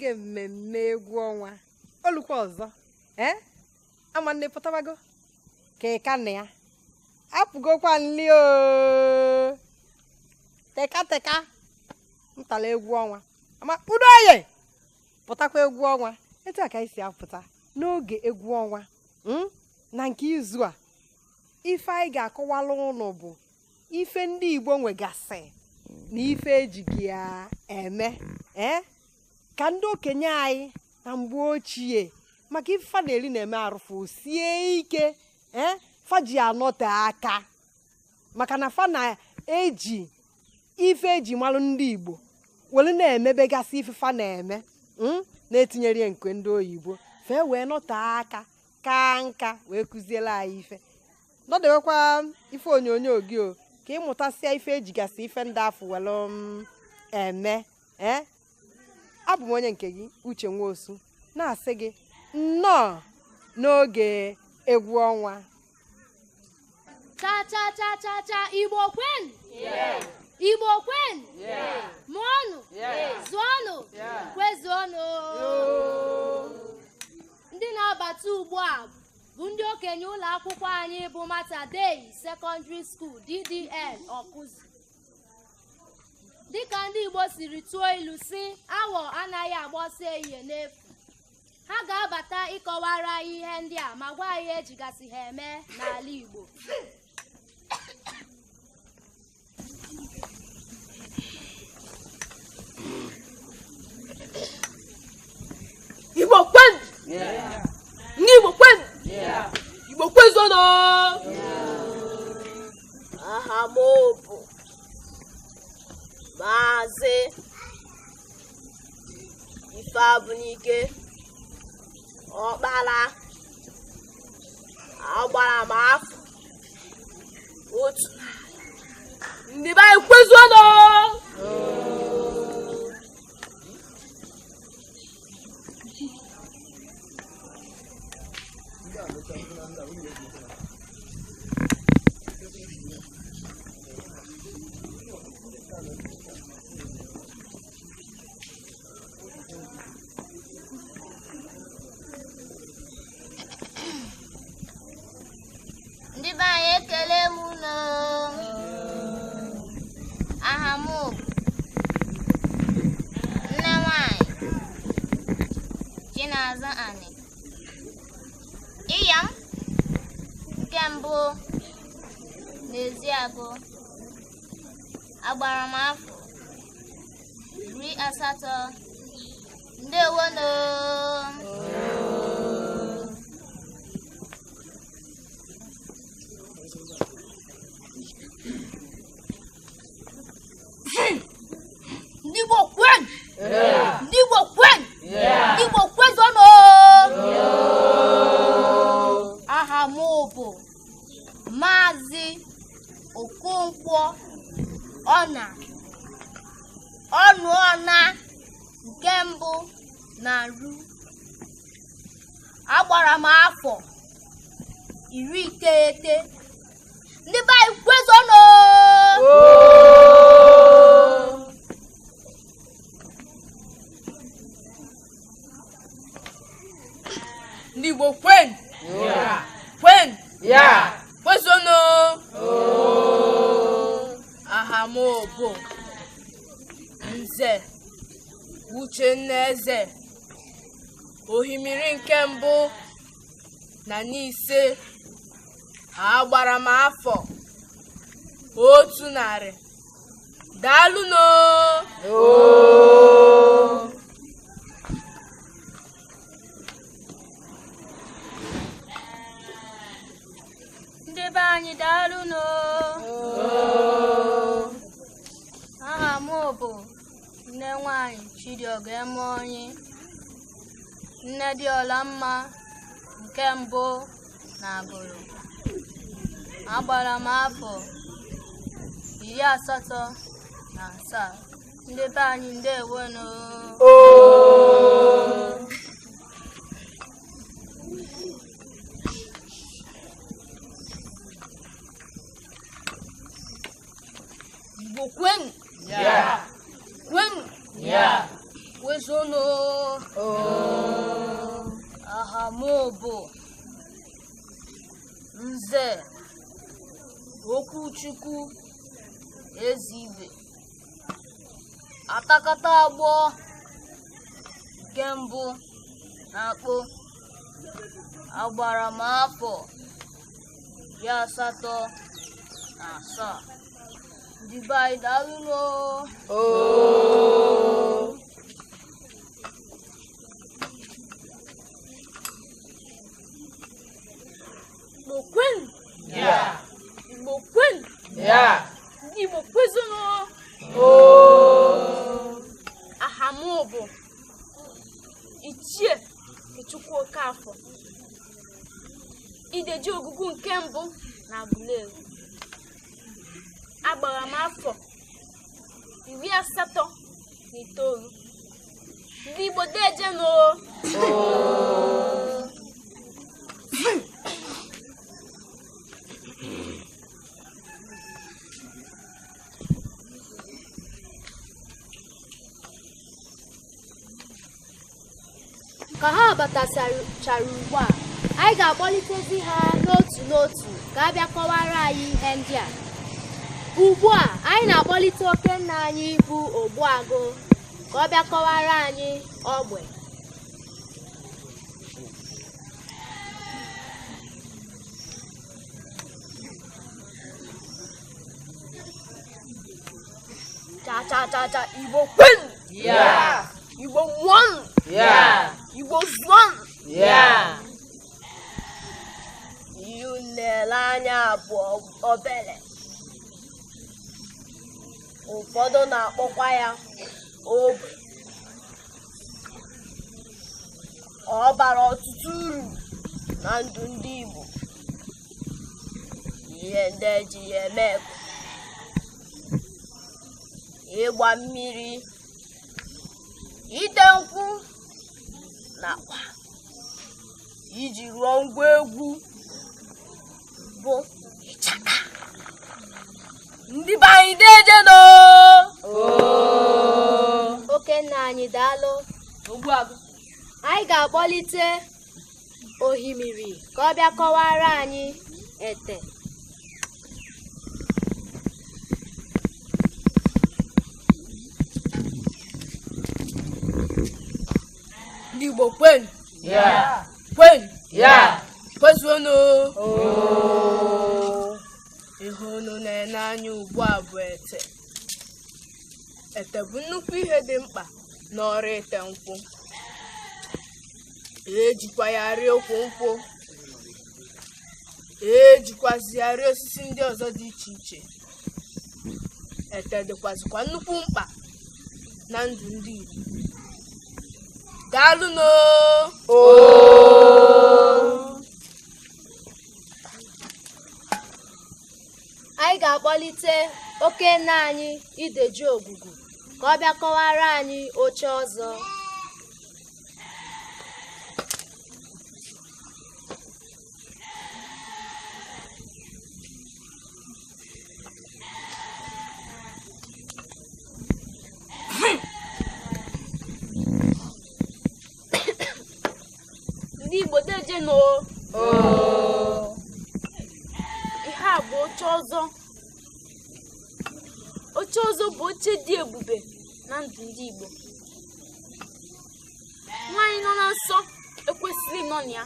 Oge mmemme egwu ọnwa olukwa ọzọ. Ee, amanne pụtabago ka ị ka na ya apụgokwa nli o teka teka ntala egwu ọnwa ama udo oye pụtakwa egwu ọnwa. Etu a ka anyị si apụta n'oge egwu ọnwa na nke izu a. Ife anyị ga-akọwala ụnụ bụ ife ndị Igbo nwegasị na ife ejighị ya eme. Ee, ka ndị okenye anyị na mgbe ochie maka ife fa na-eri na-eme arụfụ sie ike. Ee, fa ji anọte aka maka na fa na-eji ife eji malụ ndị Igbo were na-emebegasị ife fa na-eme na-etinyere nke ndị oyibo fee wee nọte aka ka nka wee kụziere anyị ife. Nọdewekwa ife onyonyo gị o ka ịmụtasịa ife ejigasị ife ndị afọ were eme. Ee, abụ m onye nke gị Uche Nwosu na-asị gị nnọọ n'oge egwu ọnwa. Cha cha cha cha cha, Igbo kwen! Igbo kwen! Mụọnụ! Zụọnụ! Kwezuonụ! Ndị na-abata ugbu a bụ ndị okenye ụlọ akwụkwọ anyị bụ Mater Dei Secondary School DDN Ọkụzụ. Dịka ndị Igbo siri tụọ ilu si awọ anaghị agba ọsọ ehihie n'efu, ha ga-abata ịkọwara anyị ihe ndị a ma gwa anyị ihe ejigasị ha eme n'ala Igbo. Igbo kwen! Ndị Igbo kwen! Igbo kwezuonụ! Aha m bụ Maazị Ifeabunike Ọkpala. Agbara m afọ 100. Ndị be anyị kwezuonụ! Ndị be anyị ekele m unu. Aha m bụ nne nwanyị Chinaza Ani. Ịya m nke mbụ n'Eziagụ. Agbara m afọ 80. Ndewonụ. Ndị Igbo kwen! Ndị Igbo kwen! Ndị Igbo kwezuonụ! Aha m bụ Maazị Okonkwo Ọna Ọnụọna nke mbụ na Nru. Agbara m afọ 90. Ndị be anyị kwezuonụ! Ndị Igbo kwen! Kwen! Kwezuonụ! Aha m bụ Nze Uchenna Eze Ohimiri nke mbụ na Nise. Agbara m afọ 100. Daalụnụ! Ndị be anyị daalụnụ. Aha m bụ nne nwanyị Chidiogo Emeonyi, nne dị ọla mma nke mbụ na Agụrụ. Agbara m afọ 87. Ndị be anyị ndewonụ. Igbo kwenu! Kwenu! Kwezuonụ! Nze Okwuchukwu Ezibe. Atakata agbọ nke mbụ na-akpọ. Agbara m afọ 87. Ndị be anyị daalụ nụ. Igbo kwenu! Igbo kwenu! Ndị Igbo kwezunu! Aha m bụ Ichie Ikechukwu Okafọ, Ideji Ogugu nke mbụ na Aguleri. Agbara m afọ 89. Ndị Igbo dejenụ! Ka ha batachara ugbu a, anyị ga-akpọlitezi ha n'otu n'otu ka a bịa kọwara anyị ihe ndị a. Ugbu a, anyị na-akpọlite okenna anyị bụ Ogbuagụ ka ọ bịa kọwara anyị ogbe. Cha cha cha cha, Igbo kwenu! Igbo mụọnụ! Igbo zụọnụ! Ihe na-ele anya bụ obele. Ụfọdụ na-akpọkwa ya ogbe. Ọ bara ọtụtụ uru na ndụ ndị Igbo. Ihe ndị eji ya eme bụ ịgba mmiri, ite nkwụ nakwa iji rụọ ngwa egwu bụ ịchaka. Ndị be anyị dejenụ! Okenna anyị daalụ. Ogbuagụ. Anyị ga-akpọlite Ohimiri ka ọ bịa kọwara anyị ete. Ndị Igbo kwenu! Kwenu! Kwezuonụ! Ihe unu na-ene anya ugbu a bụ ete. Ete bụ nnukwu ihe dị mkpa n'ọrụ ite nkwụ. Ejikwa ya arị okwu nkwụ. Ejikwazi ya arị osisi ndị ọzọ dị iche iche. Ete dịkwazikwa nnukwu mkpa na ndụ ndị Igbo. Daalụnụ! Anyị ga-akpọlite okenna anyị Ideji Ogugu ka ọ bịa kọwara anyị oche ọzọ. Ndị Igbo dejenụ! Ihe a bụ oche ọzọ. Oche ọzọ bụ oche dị ebube na ndụ ndị Igbo. Nwaanyị nọ na nsọ ekwesịghị ịnọ na ya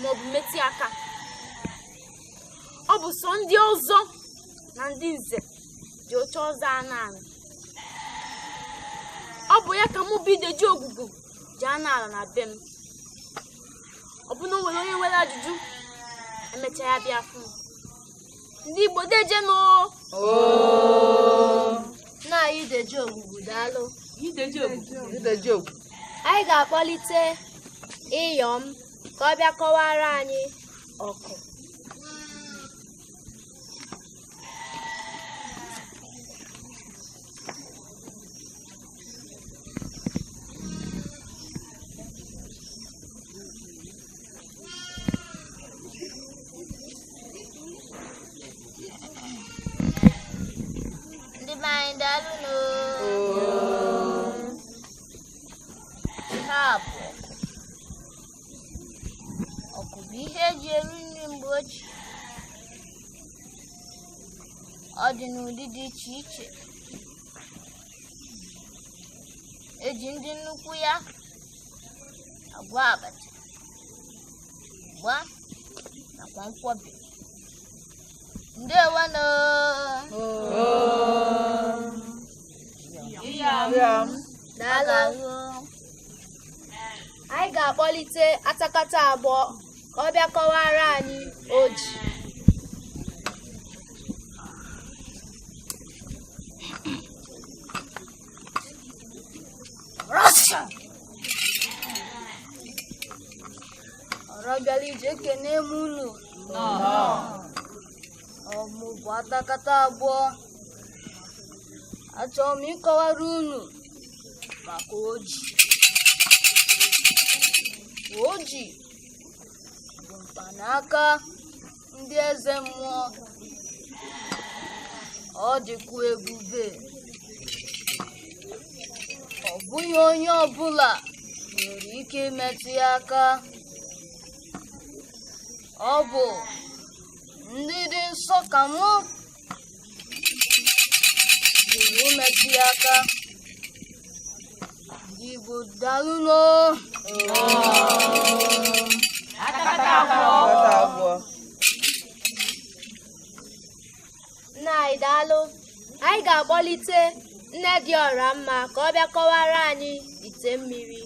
maọbụ metụ ya aka. Ọ bụ sọ ndị ọzọ na ndị nze ji oche ọzọ a na-anọ. Ọ bụ ya ka mụ bụ Ideji Ogugu ji anọ ala na be m. Ọ bụ na o nwere onye nwere ajụjụ, emechaa ya bịa fụ m. Ndị Igbo dejenụ! Nna anyị Ideji Ogugu daalụ. Ideji Ogugu. Anyị ga-akpọlite Iyom ka ọ bịa kọwara anyị ọkụ. Ndị be anyị daalụ nụ. Ihe a bụ ọkụ. Ọkụ bụ ihe eji eri nri mgbe Ọ dị n'ụdị dị iche iche. Eji ndị nnukwu ya agwọ abacha, ụgba nakwa nkwọbi. Ndewonụ. Daalụ. Anyị ga-akpọlite atakata abụọ ka ọ bịa kọwara anyị oji. Ọrọ bịara ije ekene m unu. Ọmụ bụ atakata abụọ. Achọrọ m ịkọwara unu maka oji. Oji bụ mkpanaka ndị eze mmụọ. Ọ dịkwa ebube. Ọ bụghị onye ọbụla nwere ike imetụ ya aka. Ọ bụ ndị dị nsọ ka mụ jiri imetụ ya aka. Ndị Igbo daalụnụ. Nna anyị daalụ. Anyị ga-akpọlite nne dị ọra mma ka ọ bịa kọwara anyị ite mmiri.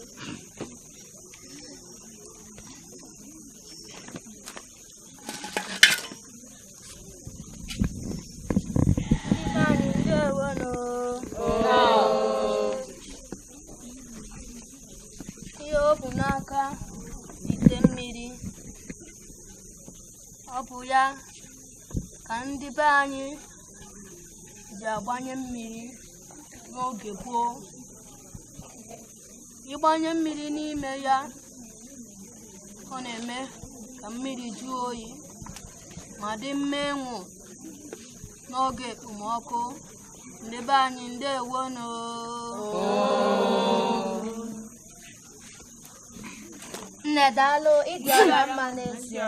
Ndị be anyị ndewonụ. Ihe o bu n'aka ite mmiri. Ọ bụ ya ka ndị be anyị ji agbanye mmiri n'oge gboo. Ịgbanye mmiri n'ime ya, ọ na-eme ka mmiri jụọ oyi ma dị mma ịṅụ n'oge ekpomọkụ. Ndị be anyị ndewonụ. Nne daalụ, ịdị ọra mma n'ezie.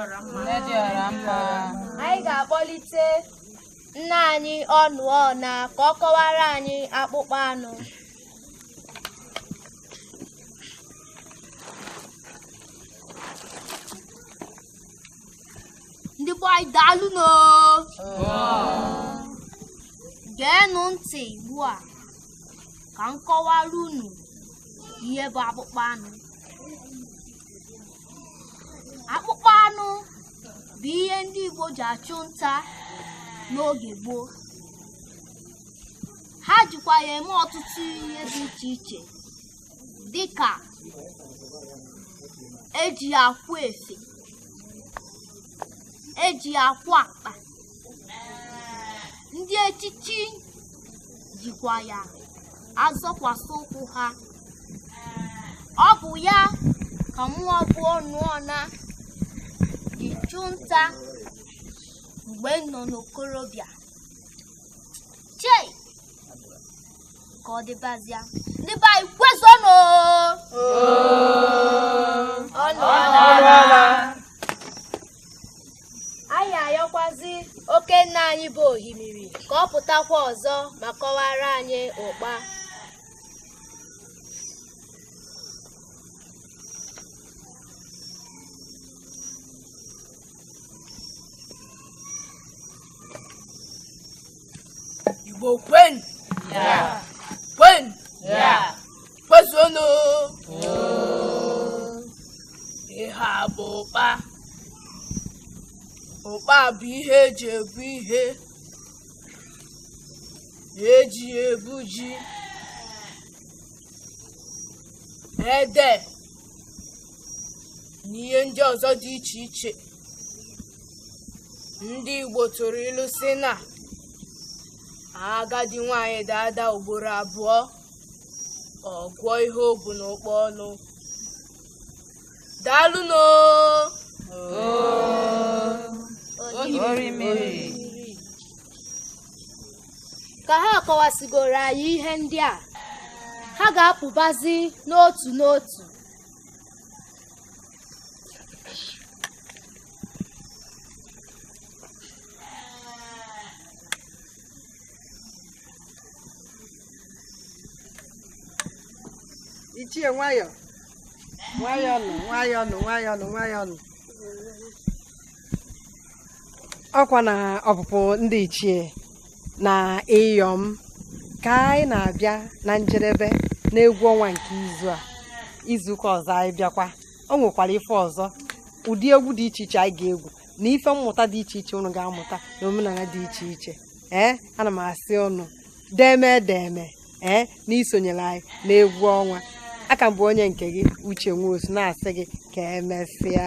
Anyị ga-akpọlite nna anyị Ọnụọna ka ọ kọwara anyị akpụkpọ anụ. Ndị be anyị daalụnụ. Geenụ ntị ugbu a ka m kọwara unu ihe bụ akpụkpọ anụ. Akpụkpọ anụ bụ ihe ndị Igbo ji achụ nta n'oge gboo. Ha jikwa ya eme ọtụtụ ihe dị iche iche dịka eji ya akwa efe, eji ya akwa akpa. Ndị echichi jikwa ya azọkwasị ụkwụ ha. Ọ bụ ya ka mmụọ bụ Ọnụọna ji chụ nta mgbe m nọ n'okorobịa. Chei! Ka ọ dịbazịa. Ndị be anyị kwezonụ! Anyị ayọkwazi oke nna anyị bụ Ohimiri ka ọ pụtakwa ọzọ ma kọwara anyị ụkpa. Igbo kwen! Kwen! Kwezuonụ! Ihe a bụ ụkpa. Ụkpa bụ ihe eji ebu ihe. Eji ya ebu ji, ede na ihe ndị ọzọ dị iche iche. Ndị Igbo tụrụ ilu sị na agadi nwaanyị dada ugboro abụọ, ọ gụọ ihe o bu n'ụkpa ọnụ. Daalụnụ! Ka ha kọwasigoro anyị ihe ndị a, ha ga-apụbazi n'otu n'otu. Ichie, nwayọ nwayọ nụ, nwayọ nụ, nwayọ nụ, nwayọ nụ. Ọkwa na ọpụpụ ndị ichie na ịyọm ka anyị na-abịa na njedebe n'egwu ọnwa nke izu a. Izuụka ọzọ anyị bịakwa, o nwekwara ife ọzọ, ụdị egwu dị iche iche anyị ga-egwu na ife mmụta dị iche iche unu ga-amụta na omenala dị iche iche. Ee, ana m asị unu deme deme, ee, na isonyere anyị n'egwu ọnwa. Aka m bụ onye nke gị, Uche Nwosu, na-asị gị ka emesịa.